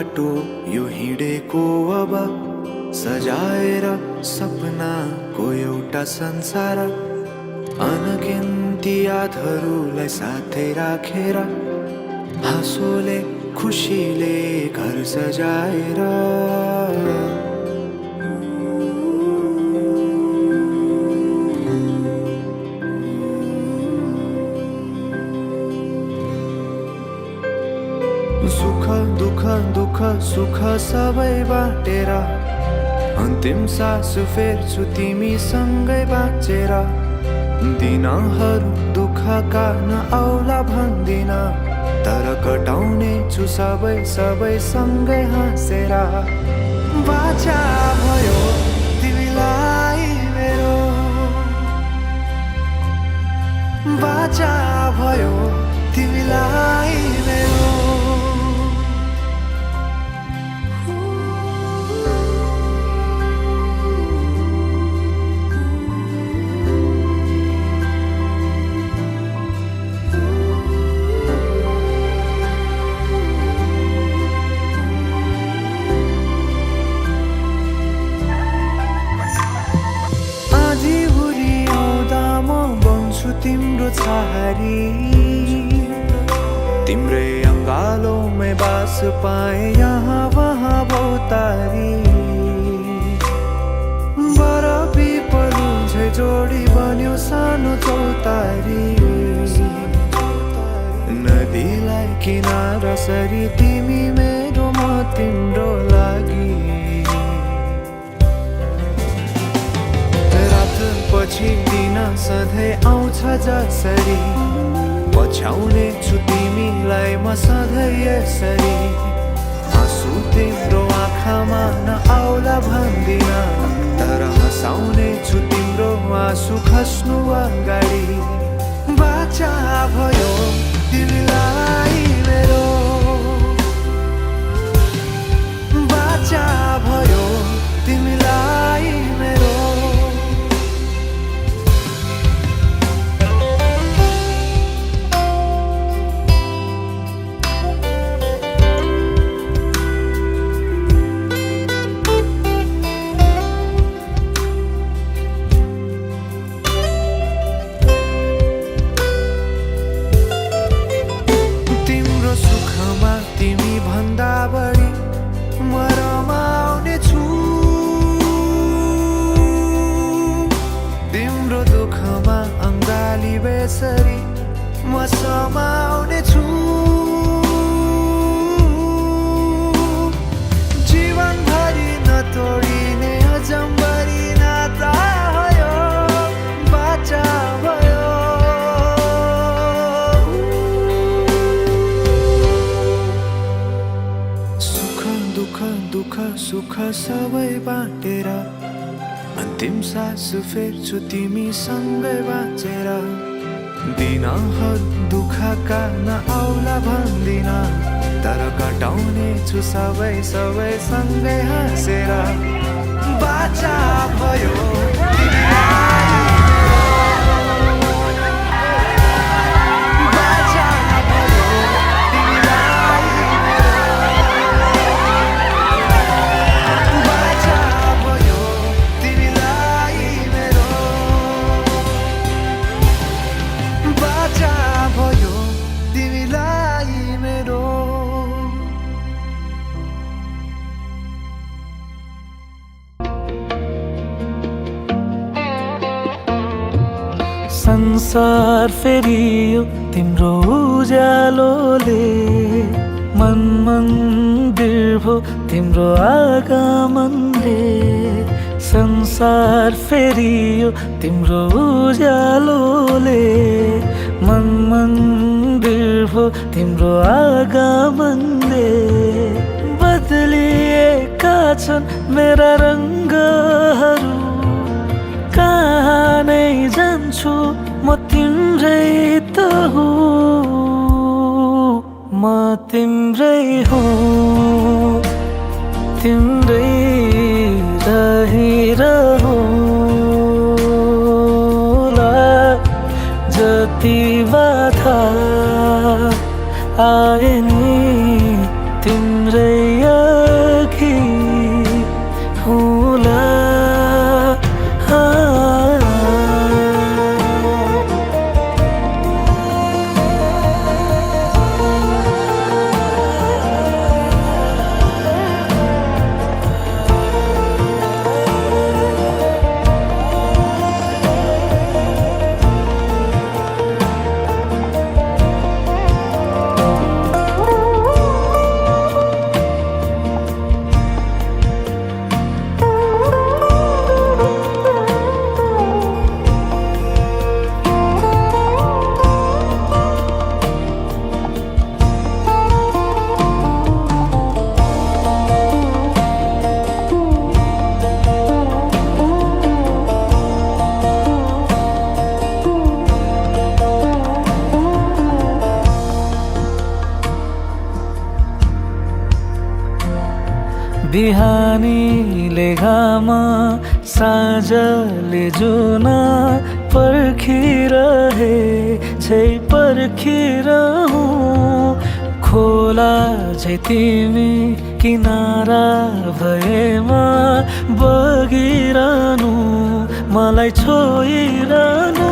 बाटो यो हिँडेको अब सजाएर सपनाको एउटा संसार अनगिन्ती यादहरूलाई साथै राखेर हाँसोले खुसीले घर सजाएर सुख दुःख दुःख सुख सबै बाटेर अन्तिम सास फेर्छु तिमीसँगै बाँचेर दिनहरू दुःखका नआउला भन्दिन तर कटाउने छु सबै सबै सँगै हाँसेर बाचा भयो तिमीलाई मेरो बाचा भयो तिमीलाई मेरो तिम्रो छहारी तिम्रै अङ्गालोमै बास पाए यहाँ वहाँ बहुतारी बरफी पलु झै जोडी बन्यो सानो चौतारी नदीलाई किनारा सरी तिमी मेरो म तिम्रो लागि पछि दिन सधैँ आउँछ जसरी पछ्याउने छु तिमीलाई म सधैँ यसरी आँसु तिम्रो आँखामा नआउला भन्दिन तर हँसाउने छु तिम्रो आँसु खस्नु अगाडि बाचा भयो तिमीलाई मेरो बाचा भयो तिमीलाई मेरो बेसरी म समाउने छु जीवनभरि नतोडिने अजम्बरी नाता भयो बाचा भयो सुख दुःख दुःख सुख सबै बाटेर अन्तिम सास फेर्छु तिमीसँगै बाँचेर दिनहरू दुःखका नआउला भन्दिन तर कटाउने छु सबै सबै सँगै हाँसेर बाचा भयो संसार फेरियो तिम्रो उज्यालोले मन मन्दिर भो तिम्रो आगमनले संसार फेरियो तिम्रो उज्यालोले मन मन्दिर भो तिम्रो आगमनले बदलिएका छन् मेरा रङ्गहरू कहाँ नै जान्छु म तिम्रै त हुँ म तिम्रै हुँ तिम्रै रहिरहँ जति बाधा आए नि तिम्रै बिहानीले घाम साँझले जुन पर्खिरहे पर्खिरहूँ खोला झै तिमी किनारा भएमा बगिरहनु मलाई छोइरहनु